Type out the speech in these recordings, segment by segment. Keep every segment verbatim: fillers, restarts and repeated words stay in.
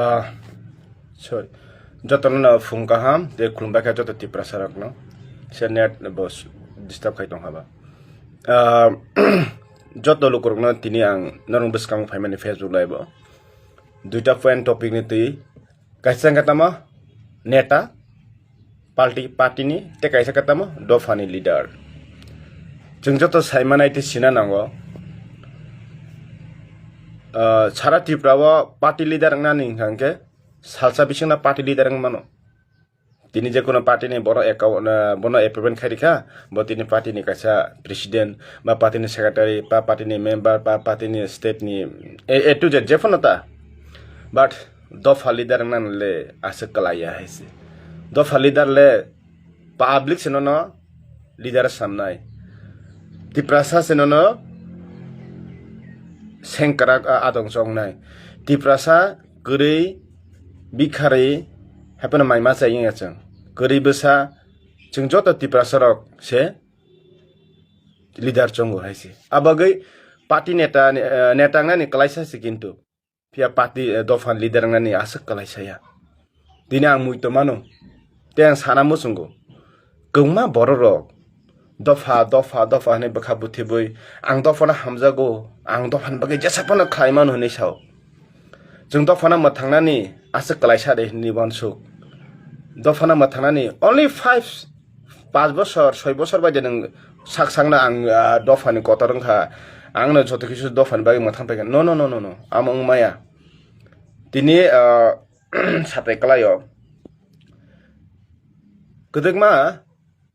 Ah, sorry. Jotono no phung kaham, tei khulumbai kha joto Tiprasa rokno. Se net bo s-, disturb khai tong haba. Ah, joto lukurokno tini ang norok bwskango phaimani Facebook live o. Duita point topic ni twi. Kaisa wngkha tamo neta, party, party ni, tei kaisa khe tamo dopha ni leader. Chwng joto sai manai tei sina nango. Ah, sara Tripura o party leader wngna ni hwnkha hwnkhe salsa bisingno party leader wng mano. Tini je kono party ni bono account, ah, bono appointment khai rikha, bo tini party ni kaisa president, ba party ni secretary, ba party ni member, ba party ni state ni A, A to Z je phano ta. But dopha leader wngna le aswk kwlai ya hai se. Dopha leader le public se nono leader samnai. Tiprasa se nono sengkrak a-, adong chongnai. Tiprasa kwrwi, bikharwi, hapheno mai ma chai wngya chwng. Kwrwi bwsa, chwng joto Tiprasa rok se leader chongo hai se. Abagwi party neta ni, eh, neta wngnani kwlaisa se kintu. Phiya party, eh, dopha leader wngnani aswk kwlaisa ya. Tini ang muitu mano. Tei ang sana muchungo. Kwbangma borok rok dopha, dopha, dopha hinwi bwkha bwthibwi, "Ang dophano hamjago, ang dophani bagwi jesa phano khlai mano," hinwi sao. Chwng dophano mwthangnani aswk kwlaisa de hinwi uansuk. Dophano mwthangnani only five, panch bosor, soi bosor bai de nwng sak sakno ang, ah, dophani kotor wngkha, angno joto kisu dophani bagwi mwthang paikha. No, no, no, no, no. Amo wng maya. Tini, ah, satai kwlaio. Kwdwkma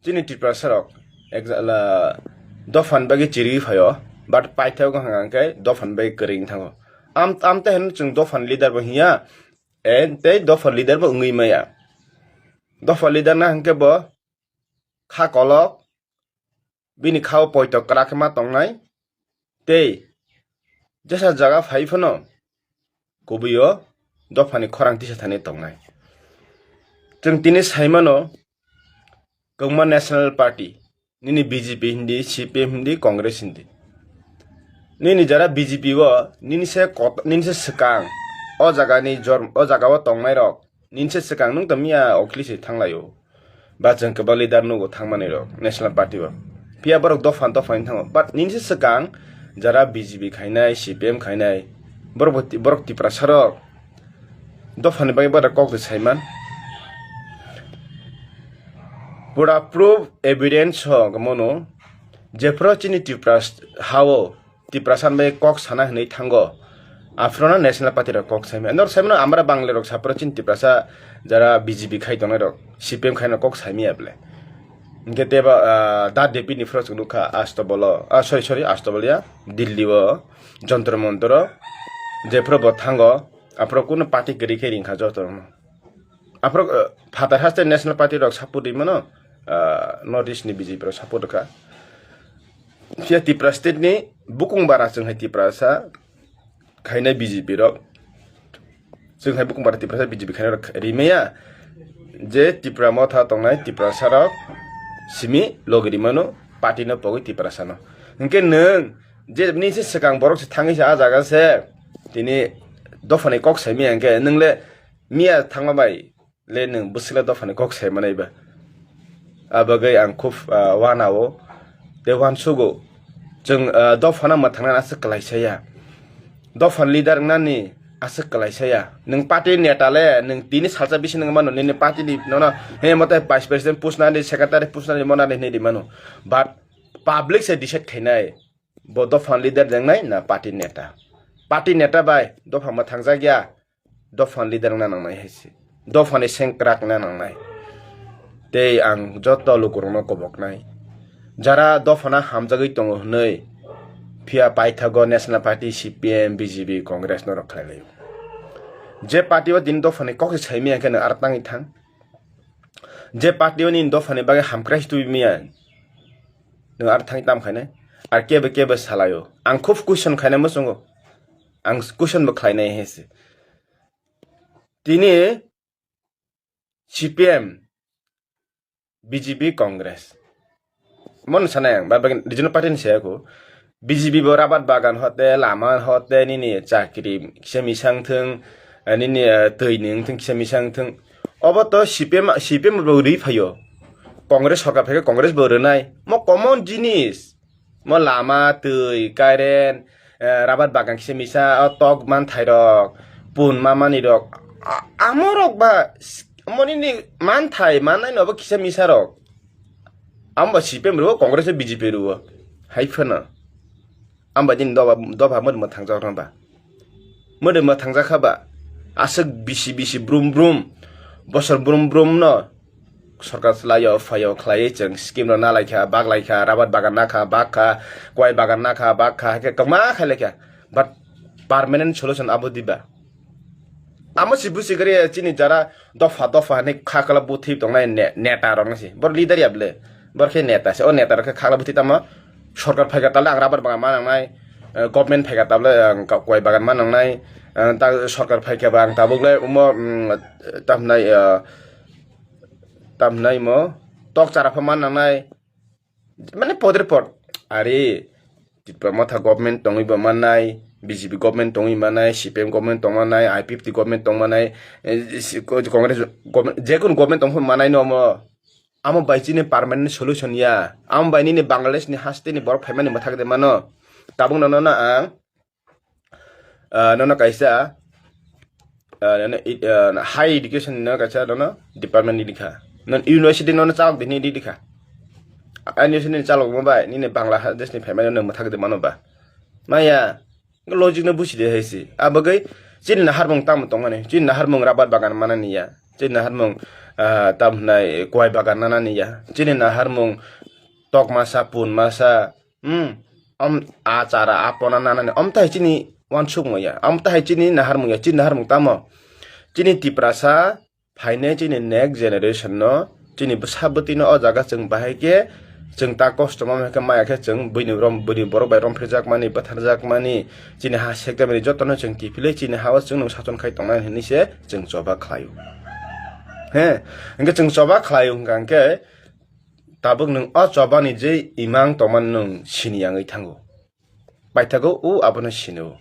chini Tiprasa rok ek jala dophani bagwi chiriwi phaio, but paithak wngkha hwnkhe dophani bagwi kwrwi wng thango. Am, am tei hwn chwng dophani leader bo hinya, eh, tei dopha leader bo wngwi maya. Dopha leader na hwnkhe bo kha kolok, bini kha o poito kwrak khe ma tongnai, tei jesa jaga phai phano kubui o dophani khorang tisa thani tongnai. Chwng tini sai mano, kwbangma National Party, nini B J P hindi, C P M hindi, Congress hindi. Nini jara B J P o, nini se kot-, nini se swkang, o jaga ni jorm-, o jaga o tongnai rok, nini se swkang nwng tong miya Akhilesh se thanglaio. Ba chwng kwbang leader nugo thangmani rok, National Party o. Phiya borok dopha dopha ni thango. But nini se swkang, jara B J P khainai, C P M khainai, borok bo ti-, borok Tiprasa rok, dophani bagwi boda kok de saiman. Pura proof evidence o gomano jephru chini Tripura st-, hao Tiprasa bai kok sana hinwi thango. Aphuru no National Party rok kok saimai. Nor saimano amra Bangla rok saphuru chini Tiprasa jara B J P khai tongnai rok, C P M khaina kok saimaya bwle. Hingke teba, ah, da Depi ni phuru chwng nukha Astabolo, ah, sorry, sorry, Astabolo ya, Delhi o, Jantar Mantar o, jephru bo thango, aphuru kunu party kwrwi khe ringkha joto no. Aphuru, eh, phatar haste National Party rok support ri mano, ah, North East ni B J P rok support rwkha. Phiya Tipra state ni bukung bara chwng hai Tiprasa khainai B J P rok. Chwng hai bukung bara Tiprasa B J P khainai rok rimaya je Tipra motha tongnai Tiprasa rok simi logi rimano party no pogwi Tiprasa no. Hinkhe nwng je nini se swkang borok se thangwi se ah jaga se tini dophani kok saimaya hinkhe nwng le miya thangma bai le nwng bwswkle dophani kok sai manai ba? A bagwi ang khub, ah, wanao tei wansugo. Chwng, ah, dophano mwthangnani aswk kwlaisa ya. Dophani leader wngnani aswk kwlaisa ya. Nwng party neta le, nwng tini salsa bisi nwng mano, nini party ni nono, he, mote vice president pusnani, secretary pusnani, monani hinwi di mano. But public se decide khainai. Bo dophani leader wngnai na party neta? Party neta bai dopha mwthangjak ya. Dophani leader wngna nangnai hai se. Dophani sengkrak wngna nangnai. Tei ang joto lukurokno koboknai. Jara dophano hamjagwi tongo hwnwi phiya paithago National Party, C P M, B J P, Congress norok khlai laio. Je party o tini dophani kok se saimaya khe nwng aro tangwi thang. Je party o nini dophani bagwi hamkrai se tubimaya, nwng aro thangwi tam khainai. Ar kebo kebo salaio. Ang khub question khainai muchungo. Ang question bo khlainai hai se. Tini C P M, B J P, Congress. Mon sanai ang, ba, ba, regional party ni saya ko. B J P bo rabat bagan hote, lama hote, nini chakri, kisa misang thung, eh, nini, eh, twi ni wngthung, kisa misa wngthung. Obo to C P M, C P M bo rwi phaio. Congress sorkar phaikhe Congress bo rwnai. Mo common jinis. Mo lama, twi, current, eh, rabar bagan kisa misa, o tok manthai rok, pun ma mani rok. A-, amo rok ba s-, mo nini manthai mannai no bo kisa misa rok. Amo ba C P M rwo, Congress B J P rwo. Hai phano. Amo ba nini doba, doba mo thangjakrok ba. Mwdwma thangjakha ba, aswk bisi bisi brum brum, bosor brum brum no sorkar chwlaio phaio khlaiwi chwng scheme rok nalaikha, baklaikha, rabar bagan nakha, bakha, kwai bagan nakha, bakha, hai khe kwbangma khailaikha. But permanent solution abo diba? Amo si busi gari chini jara dopha dopha hinwi kha kala buthi tongnai ne-, neta rok nasi. Bor leader ya ble. Bor khe neta se. O neta rok khe kha kala buthi tamo sorkar phaikha tale ang rabar bagan ma nangnai, eh, government phaikha tale ang ka-, kwai bagan ma nangnai, eh, ta sorkar phaikha ba ang tabuk le umo, mm, tamhnai, eh, tamhnai mo tok chara pha ma nangnai. Mane poder pot. Ari Tipra Motha government tongwi bo mannai, B J P government tongwi mannai, C P M government tong mannai, I P F T government tong mannai, eh, si-, ko-, Congress government, jekunu government tong mannai no mo. Amo bai chini permanent solution ya. Amo bai nini Bangladesh ni haste ni borok phaimani mwthak de mano. Tabuk no, no, no, ang, ah, nono kaisa, ah, nono i-, ah, high education no kaisa nono department ni dikha. Non university nono chalok bini di dikha. University ni chalok mo bai nini Bangladesh ni phaimani no mwthak de mano ba. Maya, logic no busi de hai si. Abagwi chini naharmung tamo tongmani. Chini naharmung rabar bagan manani ya. Chini naharmung, ah, tam hwnai kwai bagan nanani ya. Chini naharmung tok masa, pun masa, hmm, om a chara, a pona nanani. Om tai chini wansuk mo ya. Om tai chini naharmung ya. Chini naharmung tamo. Chini Tiprasa phainai chini next generation no, chini bwsa bwtwi no o jaga chwng bahai khe chwng ta kosto ma khe maya khe chwng buini rom, buini borok bai romphirjak mani, bwtharjak mani, chini ha sekta mani joto no chwng kiphilwi chini ha o chwng no sason khai tongnai hinwi se chwng choba khlaio. He, hwnkhe chwng choba khlaio hwnkha hwnkhe tabuk nwng o choba ni je imang tongmani nwng sini yangwi thango. Paithago o abono sino.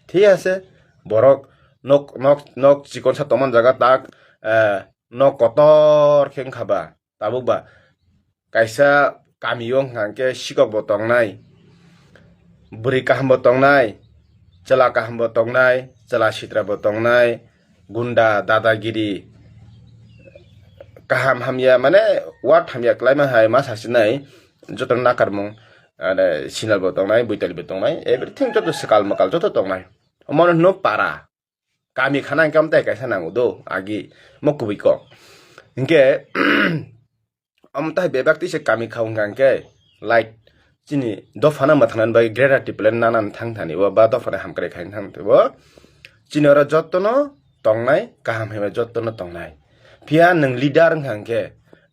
Thik ase, borok nok, nok, nok chikonsa tongmani jaga tak, eh, nok kotor khe wngkha ba, tabuk ba kaisa kami o hwnkha hwnkhe sikok bo tongnai, bwrwi kaham bo tongnai, chwla kaham bo tongnai, chwla sitra bo tongnai, gunda, dadagiri, kaham hamya, mane word hamya kwlaima hai ma sasinai, joto nakarmung, ane, sinal bo tongnai, buitali bo tongnai, everything joto swkal mwkal joto tongnai. Omono hwno para. Kami khana hwnkhe amtai kaisa nango do, agi, mo kubui kok. Hinkhe, amtai bebak twi se kami kha hwnkha hwnkhe, like, chini dophano mwthangnani bagwi Greater Tipraland nanani thang thani o ba dophano hamkrai khaina thang thani o. Chini oro jotono tongnai, kaham hwnba jotono tongnai. Phiya nwng leader wngkha hwnkhe,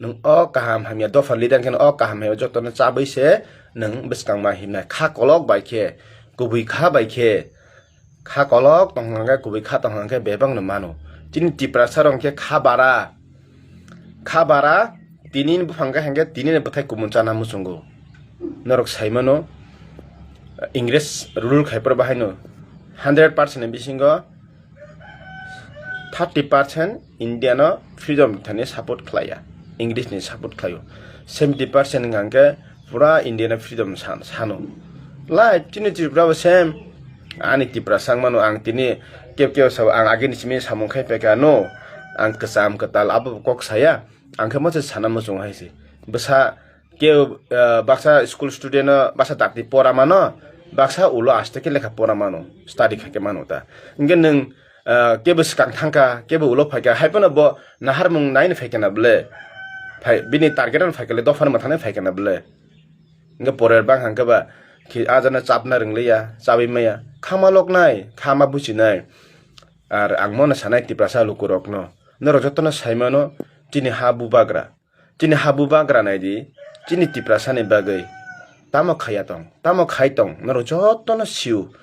nwng o kaham hamya dopha leader wngkhe o kaham hamya jotono chabwi se nwng bwskang ma himnai. Kha kolok bai khe, kubui kha bai khe, kha kolok tong hwnkhe, kubui kha tong hwnkhe bebak no mano. Chini Tiprasa rok khe kha bara, kha bara, tini ni buphang khe hwnkhe tini ni bwthai kumun chana muchungo. Norok sai mano, Ingres rule khai phuru bahai no hundred percent ni bisingo thirty percent India no freedom thani support khlaiya, English ni support khlaio. Seventy percent hwnkha hwnkhe pura India no freedom san-, sano. Lai chini Tripura bo same, ani Tripura sang mano ang tini kep kep sabo ang agini simi samung khai peka no, ang kwcham kwtal abo kok saya, ang khe mosa sana muchung hai se. Bwsa ke, ah, baksa school student no baksa dakti pora mano, baksa ulo aste khe lekha pora mano, study khai khe mano ta. Hwnkhe nwng, ah, kebo swkang thangkha, kebo ulo phaikha, hai phano bo naharmung naini phaikha na bwle? Phai, bini target ano phaikha le, dophano mwthangni phaikha na bwle? Hwnkhe porer bang hangkhe ba, khi-, ajano chapna rwngliya, chabwi maya, khama loknai, khama buchinai. Ar ang mono sanai Tiprasa lukurokno, norok jotono sai mano, chini ha bubagra, chini ha bubagra naidi, chini Tiprasani bagwi tamo khaiya tong, tamo khai tong, norok jotono sio.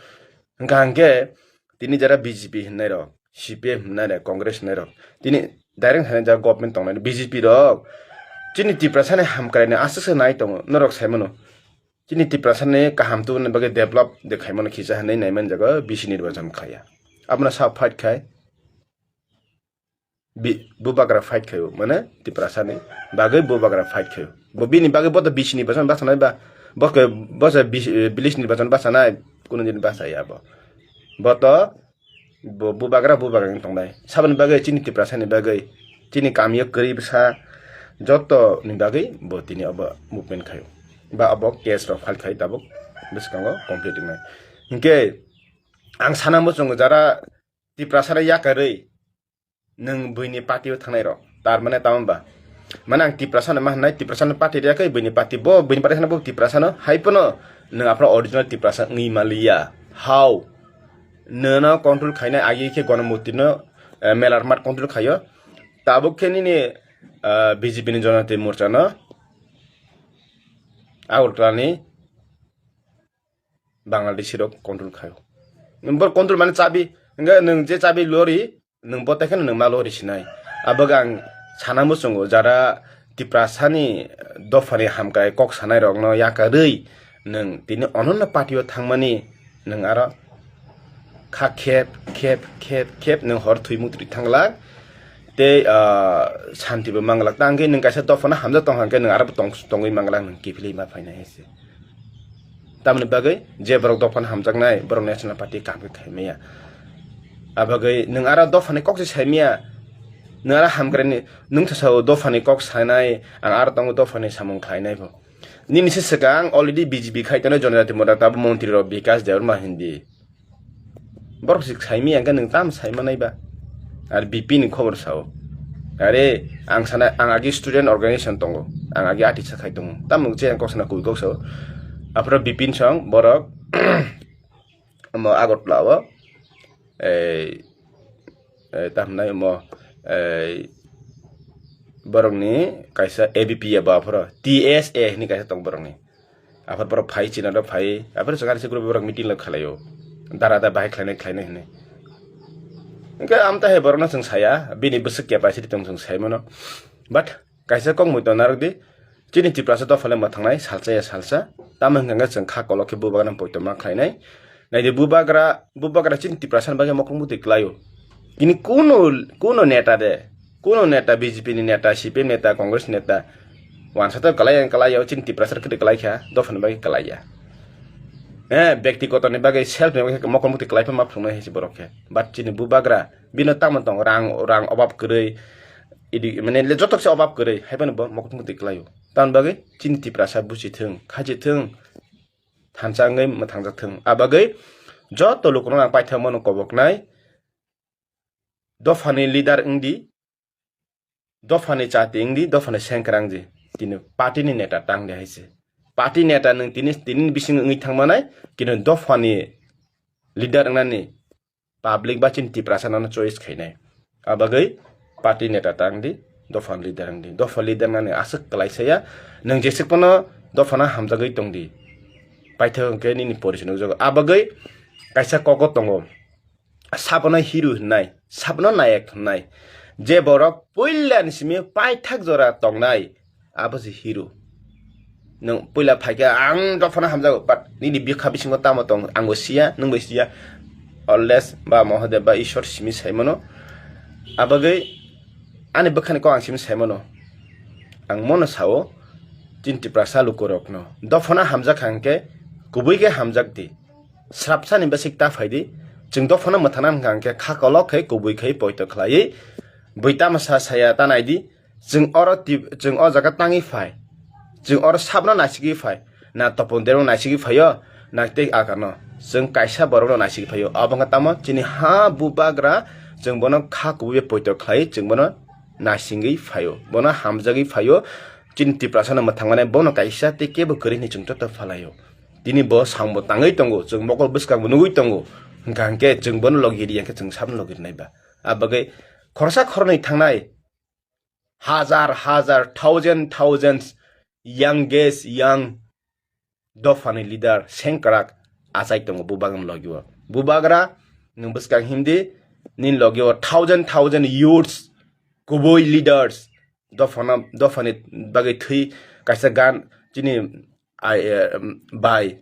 Hwnkha hwnkhe tini jara B J P hwnnai rok, C P M hwnnai rok, Congress hwnnai rok, tini direct hwnwi jara government tongnai B J P rok, chini Tiprasani hamkraini aswk se nai tongo, norok sai mano. Chini Tiprasani kaham tubuni bagwi develop de khaimano khisa hinwi naiman jaga B C nirbachon khaiya. Abono sa fight khai. Bi-, bubagra fight khaio, mane Tiprasani bagwi bubagra fight khaio. Bo bini bagwi bo to bisi ni bachano bachanai ba, bo khe, bo se bisi, eh, bilis ni bachano bachanai, kuno din bachaya bo. Bo to, bo bubagra, bubagra wng tongnai. Saboni bagwi chini Tiprasani bagwi, chini kamio kwrwi bwsa, joto ni bagwi bo tini obo movement khaio. Ba obo case rok file khai tabuk bwskango complete wngnai. Hinkhe ang sana muchungo jara Tiprasani yakarwi, nwng buini party o thangnai rok. Tar mane tamo ba? Mane ang Tiprasa no ma hwnai, Tiprasa no party riya khe buini party, bo buini party kheno bo Tiprasa no hai phano nwng aphra original Tiprasa wngwi maliya. How? Nono control khainai agi khe Gonomurti no, eh, Melarmat control khaio. Tabuk khe nini, eh, B J P ni Jonati Morcha no Agartala ni Bangladeshi rok control khaio. Nwng bo control mane chabi, hwnkhe nwng je chabi lori, nwng bo tekheno nwng ma lori sinai. Abagwi ang sana muchungo jara Tiprasani dophani hamkrai kok sanai rokno yakarwi nwng tini ononno party o thangmani nwng aro kha khep, khep, khep, khep nwng hor thwi mukti thangla. Tei, ah, santi bo manglak. Tangkhe nwng kaisa dophano hamjak tongkha hwnkhe nwng aro bo tong-, tongwi manglak nwng kiphilwi ma phainai hai se. Tamoni bagwi je borok dophano hamjaknai, borok National Party kaham khe khaimaya. Abagwi nwng aro dophani kok se saimaya. Nwng aro hamkrai ni, nwng thasa o dophani kok sanai, ang aro tongo dophani samung khlainai bo. Nini se swkang already B J P khai tongo Jonojati Morcha tabo montri rok Bikash Debbarma hindi. Borok si saimaya hwnkhe nwng tamo saimanai ba? Ar B P ni khobor sao. Are ang sana, ang agi student organization tongo. Ang agi atisa khai tongo. Tamo nwng che ang kok sana kui kok sao. Aphro B P ni song borok omo Agartala o, ei, ei, tamo nai omo, ei, borokni kaisa A B P abo aphro T S A hwnwi kaisa tongo borokni. Aphar borok phai china do phai, aphar chwng ani se group borok meeting lok khalaio. Dara da bahai khlainai khlainai hwnwi. Hwnkhe amta hai borokno chwng saya, bini bwswk capacity tong chwng sai mano. But kaisa kok mui tong narwk di, chini Tiprasa dopha le mwthangnai salsa ya salsa. Tamo hwnkha hwnkhe chwng kha kolok khe bubagra poito ma khlainai. Naidi bubagra, bubagra chini Tiprasa ni bagwi mokol muti kwlaio. Kini kuno, kuno neta de, kuno neta B J P ni neta, C P M neta, Congress neta, wansa to kwlai ang kwlai ya, chini Tiprasa kwrwi kwlai kha, dophani bagwi kwlai ya. Eh, byaktigoto ni bagwi, self ni bagwi mokol muti kwlai pha ma phunuknai hai se borok khe. But chini bubagra, bino tamo tong rang, rang obab kwrwi, idi, mane le jotok se obab kwrwi, hai phano bo mokol muti kwlaio. Tamoni bagwi chini Tiprasa buchi thung, khachi thung, thansa wngwi mwthangjak thung. A bagwi joto lukurokno ang paithak mano koboknai, dophani leader wngdi, dophani chati wngdi, dophani sengkrak wngdi, tini party ni neta tangdi hai se. Party neta nwng tini, tini bising wngwi thangmanai, kino dophani leader wngnani public ba chini Tiprasa nono choice khainai. A bagwi party neta tangdi, dophani leader wngdi. Dophani leader wngnani aswk kwlai saya, nwng jeswk phano dophano hamjagwi tongdi. Paithak hwnkhe nini porichai nukjago. A bagwi kaisa kogo tongo. Sabono hero hwnnai, sabono nayek hwnnai. Je borok puila ni simi paithak jora tongnai, abo se hero. Nwng puila phaikhe ang dophano hamjago, but nini bikha bisingo tamo tong, angbo siya, nwngbo siya. Always ba Mahadev ba Ishwar simi saimano. Abagwi ani bwkhani kok ang simi saimano. Ang mono sao, chini Tiprasa lukurokno. Dophano hamjak hangkhe, kubui khe hamjak di. Srapsani bwswk ta phaidi, chwng dophano mwthangna hwnkha hwnkhe kha kolok khai kubui khai poito khlaiwi bui tamo sa saya ta naidi, chwng oro tip-, chwng o jaga tangwi phai, chwng oro sabno naisigwi phai, na Topon Debbarma naisigwi phaio, na tei akano chwng kaisa borokno naisigwi phaio, abo wngkha tamo chini ha bubagra, chwng bono kha kubui poito khlaiwi chwng bono naisingwi phaio, bono hamjagwi phaio, chini Tiprasano mwthangmani bono kaisa tei kebo kwrwi hwnwi chwng joto phalaio. Tini bo sambo tangwi tongo, chwng mokol bwskango nugwi tongo. Hwnkha hwnkhe chwng bono logi riya khe chwng sabno logi rwnai ba. A bagwi khoroksa khoroknwi thangnai hajar hajar, thousand thousands, youngest young dophani leader sengkrak achai tongo bubagrani logio. Bubagra nwng bwskang himdi, nini logio thousand thousand youths, kubui leaders, dophano, dophani bagwi thwi kaisa gan chini ai, eh, bai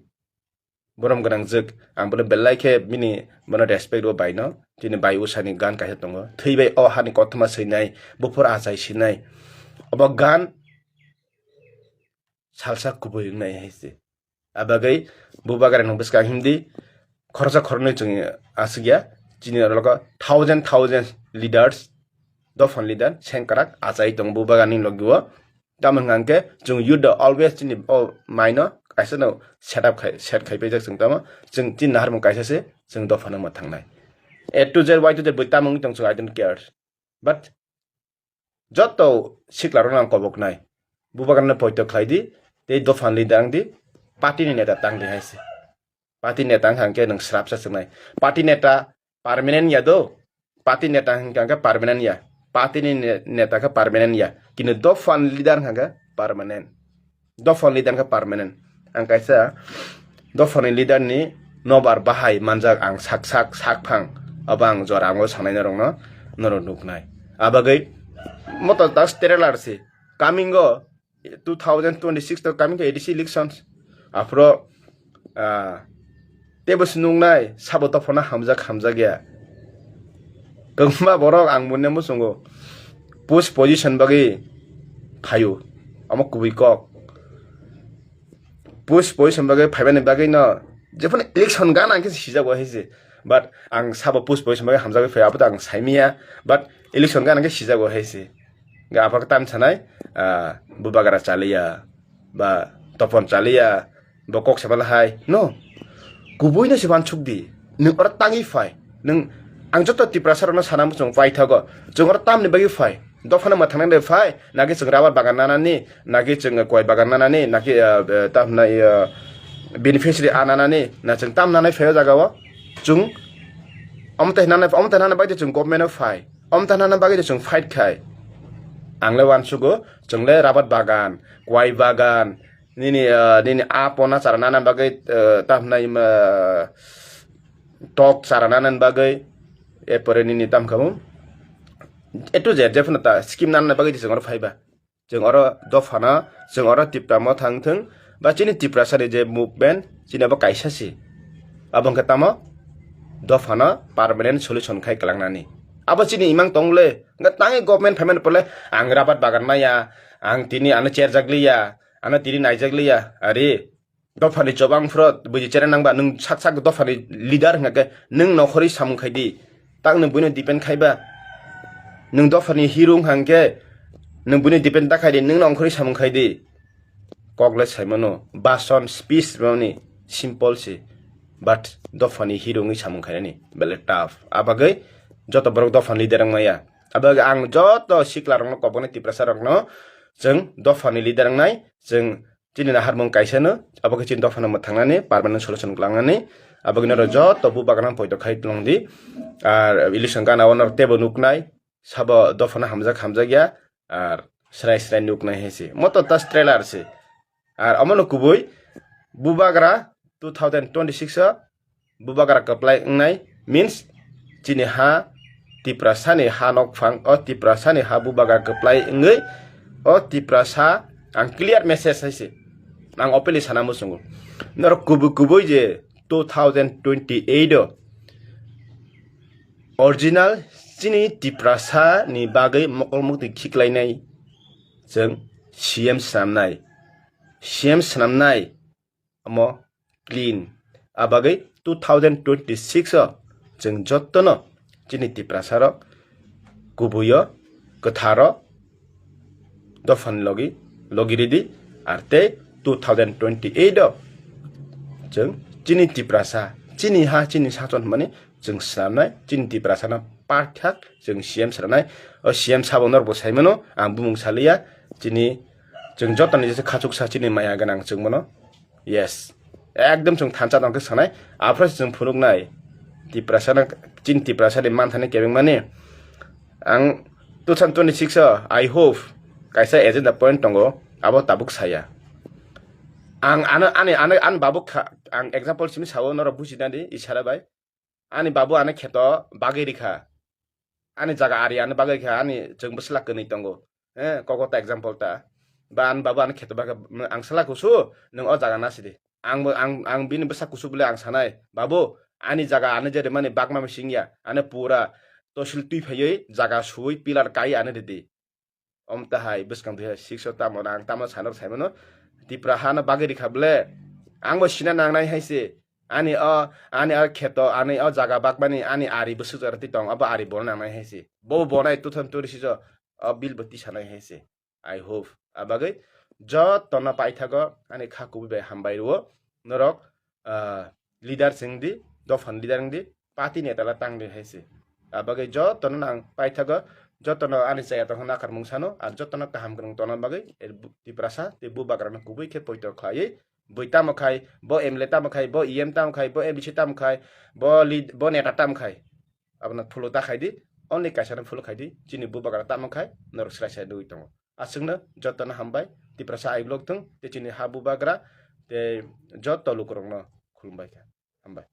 borom gwnang jwk, ang bono belai khe bini bono respect rw bai no. Chini bai usani gan kaisa tongo, thwi bai o hani kothoma swinai, buphur achai sinai. Obo gan salsa kubui wngnai hai se. Abagwi bubagra ni bwskang hindi khoroksa khoroknwi chwng aswk ya. Chini oro logo thousand thousand leaders, dophani leader sengkrak achai tongo bubagra ni logi o. Tamo hwnkha hwnkhe chwng youth rok always chini o mind no kaisa no set up khai, set khai paijak chwng tamo. Chwng chini naharmung kaisa se, chwng dophano mwthangnai. A to Z, Y to Z bui tamo wngwi tong chwng, I don't care. But joto sikla rokno ang koboknai. Bubagrano poito khlai di, tei dophani leader wng di, party ni neta tang di hai se. Party neta wngkha hwnkhe nwng srapsa chwngnai. Party neta permanent ya do. Party neta hwnkha hwnkhe permanent ya. Party ni ne-, neta khe permanent ya. Kintu dophani leader hwnkha hwnkhe permanent. Dophani leader khe permanent. Ang kaisa dophani leader ni nobar bahai manjak ang sak sak sak phang. Abo ang jora ang o sanai norok no, norok nuknai. Abagwi moto das trailer se. Coming o two thousand twenty-six to coming to A D C elections. Aphro, ah, tebo se nuknai sabo dophano hamjak hamjak ya. Kwbangma borok ang mone muchungo post position bagwi phaio. Omo kubui kok. Post position bagwi phaimani bagwi no jephano election gana khe sijago hai se. But ang sabo post position bagwi hamjagwi phai abo to ang saimanya. But election gana khe sijago hai se. Ga aphak tam sanai, ah, bubagra chaliya, ba topon chaliya, bo kok sabala hai. No. Kubui no se wansuk di. Nwng oro tangwi phai. Nwng ang joto Tiprasa rokno sana muchung paithago. Chwng oro tamni bagwi phai. Dophano mwthangnai de phai. Naki chwng rubber bagan nanani, naki chwng koi bagan nanani, naki, ah, ah, tam hwnai, ah, beneficiary a nanani, na chwng tam nanai phai o jaga o. Chwng omo tai nanai, omo tai nanai bai de chwng government o phai. Omo tai nanai bagwi de chwng fight khai. Ang le wansugo, chwng le rubber bagan, koi bagan, nini, ah, nini a pona chara nana bagwi, ah, tam hwnai, ah, tok chara nana bagwi, erpore nini tam khamu, A to Z, jephano ta scheme nana bagwi de chwng oro phaiba. Chwng oro dophano, chwng oro Tipra Motha wngthwng, ba chini Tiprasa ni je movement, chini abo kaisa se. Abo hwnkhe tamo dophano permanent solution khai kwlangnani. Abo chini imang tong le, hwnkhe tangwi government phaimani pore le, ang rabat bagan maya, ang tini ano cherjak liya, ano tini naijak liya, ari dophani chobang phro buji chera nangba, nwng sak sak dophani leader hwnkha khe nwng nokhorwi samung khai di. Tak nwng buino depend khaiba. Nwng dophani hero wngkha hwnkhe nwng buino depend ta khai di, nwng nokhorwi samung khai di. Kok le saimano, bason speech rwmani simple se. But dophani hero wngwi samung khainani bele tough. Abagwi joto borok dophani leader wngmaya. Abagwi ang joto sikla rokno koboknai Tiprasa rokno chwng dophani leader wngnai, chwng chini naharmung kaisa no, abo khe chini dophano mwthangnani, permanent solution kwlangnani, abo khe norok joto bubagrano poito khai tongdi. Ar election gana o norok teibo nuknai, sabo dophano hamjak hamjak ya, ar srai srai nuknai hai se. Moto tas trailer se. Ar omono kubui bubagra two thousand twenty-six o bubagra kwplai wngnai means chini ha Tiprasani ha nokphang o Tiprasani ha bubagra kwplai wngwi o Tiprasa ang clear message hai se ang openly sana muchungo. Norok kubui kubui je two thousand twenty-eight o original chini Tiprasa ni bagwi mokol mukti khiklainai chwng C M swnamnai, C M swnamnai omo clean. Abagwi two thousand twenty-six o chwng jottono chini Tiprasa rok kubuio kwtharo dophani logi logi ridi, ar tei two thousand twenty-eight o chwng chini Tiprasa, chini ha, chini sason hwnmani chwng swnamnai, chini Tiprasano pathak chwng C M swnamnai. O C M sabo norokbo saimano, ang bumung saliya, chini chwng jotoni jesa khachuksa chini maya gwnang chwng bono. Yes. Ekdom chwng thansa tongkhe sanai. Aphro se chwng phunuknai. Tiprasano, chini Tiprasani manthani kebengmani. Ang two thousand twenty-six o, I hope, kaisa agenda point tongo. Abo tabuk saya. Ang ano, ani, ano, ani babu kha, ang example simi sao norok bujinani, isara bai. Ani babu ano kheto bagwi rikha. Ani jaga ari ano bagwi rikha, ani chwng bwsla kwnwi tongo. Eh, kokota example ta. Ba ani babu ano kheto bagwi, ang sala kusu, nwng o jaga nasidi. Ang bo, ang, ang bini bwsa kusu bwle ang sanai, "Babu, Ani jaga ani je rimani bakma mising ya, ani pura tosil twi phaiwi jaga suwi pillar kai ani ridi. Om tahai bwskang dui hajar six o tamo na ang tamo sanok saimano, Tipra hano bagwi rikha ble. Angbo sina nangnai hai se. Ani o, ani o kheto, ani o jaga bakmani, ani ari bwswk jora twi tong, abo ari bono nangnai hai se. Bo bonai two thousand twenty-six o, o bill bo tisanai hai se. I hope. Abagwi jotono paithago ani kha kubui bai hambai rwo. Norok, ah, leader chwngdi, dophani leader wngdi, party neta la tangdi hai se. Abagwi jotono nang paithago, jotono ani chaya tongkha nakarmung sano, ar jotono kaham kwrwng tongna bagwi, er bu-, Tiprasa tei bubagrano kubui khe poito khlaiwi, bui tamo khai, bo M L A tamo khai, bo E M tamo khai, bo M D C tamo khai, bo lead-, bo neta tamo khai. Abono follow ta khai di, only kaisa no follow khai di, chini bubagra tamo khai, norok srai srai nugwi tongo. Aswkno jotono hambai, Tiprasa I vlog thung, tei chini ha bubagra, tei joto lukurokno khulumbai kha. Hambai.